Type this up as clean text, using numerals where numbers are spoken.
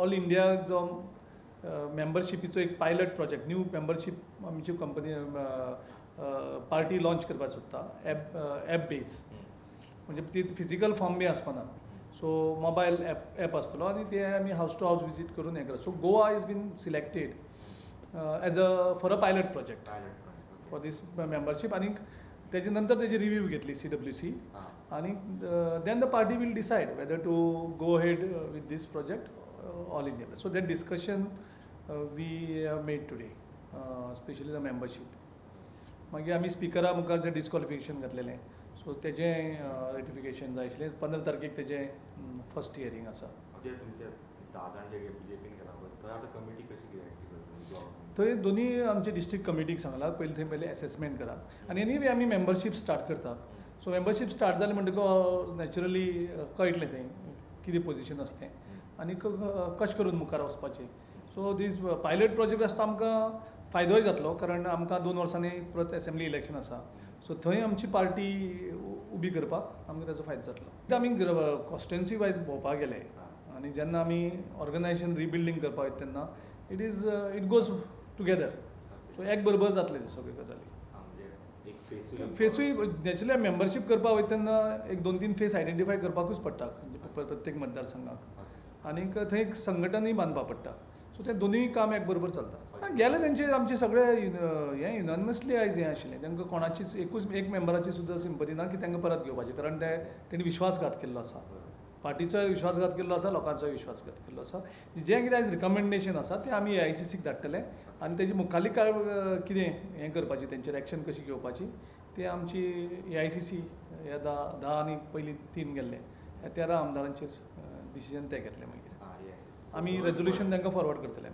All India जो मेंबरशिपीचो एक pilot project, new membership आमची कंपनी पार्टी लॉन्च करपाक सोदता, एप एप बेज, म्हणजे ती फिजिकल फॉर्म बी आसपाना. सो मोबायल एप आसतलो आनी ते आमी हावज टू हावज विजीट करून हें करप. So Goa is been selected as a for a pilot project for this membership. आनी तेजे नंतर तेजी रिव्यू घेतली सीडब्ल्यूसी आनी then the party will decide whether to go ahead with this project all India. So that discussion we have made today, specially the membership. मागीर आमी स्पिकरा मुखार जें डिस्कॉलिफिकेशन घातलेलें, सो तेजें रेटिफिकेशन जाय आशिल्लें. 15 तारखेक तेजें फर्स्ट हियरींग आसा. तुमचे 10 जाण जे बीजेपीन गेला पळय, थंय आतां कमिटी कशी कितें? थंय दोनी आमचे डिस्ट्रिक्ट कमिटीक सांगलां, पयलीं थंय पयलीं एसेसमेंट करा आनी एनीवे आमी मेंबरशीप स्टार्ट करता. सो मेंबरशीप स्टार्ट जालें म्हणटकच नॅचरली कळटलें थंय कितें पोजिशन आसा तें आनी कशें करून मुखार वचपाचें. सो दीस पायलट प्रोजेक्ट आसता, आमकां फायदोय जातलो, कारण आमकां 2 वर्सांनी परत एसेंब्ली इलेक्शन आसा. सो थंय आमची पार्टी उबी करपाक आमकां ताचो फायदो जातलो. आतां आमी कॉन्स्टिट्युएन्सी वायज भोंवपाक गेले आनी जेन्ना आमी ऑर्गनायजेशन रिबिल्डींग करपाक वयता तेन्ना it goes together. So एक बरोबर जातले सगळ्यो गजाली. फेसूय नॅचरली मेंबरशीप करपाक वयता तेन्ना एक 2-3 फेस आयडेंटिफाय करपाकूच पडटा प्रत्येक मतदारसंघाक, आनीक थंय एक संघटनूय बांदपाक पडटा. सो तें दोनूय काम एक बरोबर चलता. गेले तेंचे आमचे सगळे हें युनानिमसली आयज हें आशिल्लें, तांकां कोणाचीच एकूच एक मेंबराची सुद्दां सिंपती ना की तांकां परत घेवपाचें, कारण ते तेणी विश्वासघात केल्लो आसा, पार्टीचोय विश्वासघात केल्लो आसा, लोकांचोय विश्वासघात केल्लो आसा. जें कितें आयज रिकमेंडेशन आसा तें आमी एआयसीसीक धाडटले आनी तेजी मुखाल्ली काय कितें हें करपाची, तेंचेर एक्शन कशी घेवपाची तें आमची एआयसीसी ह्या 10 आनी पयलीं 3 गेल्ले ह्या 13 आमदारांचेर डिसिजन ते घेतले. मागीर आमी रेजोल्युशन तांकां फॉरवर्ड करतले.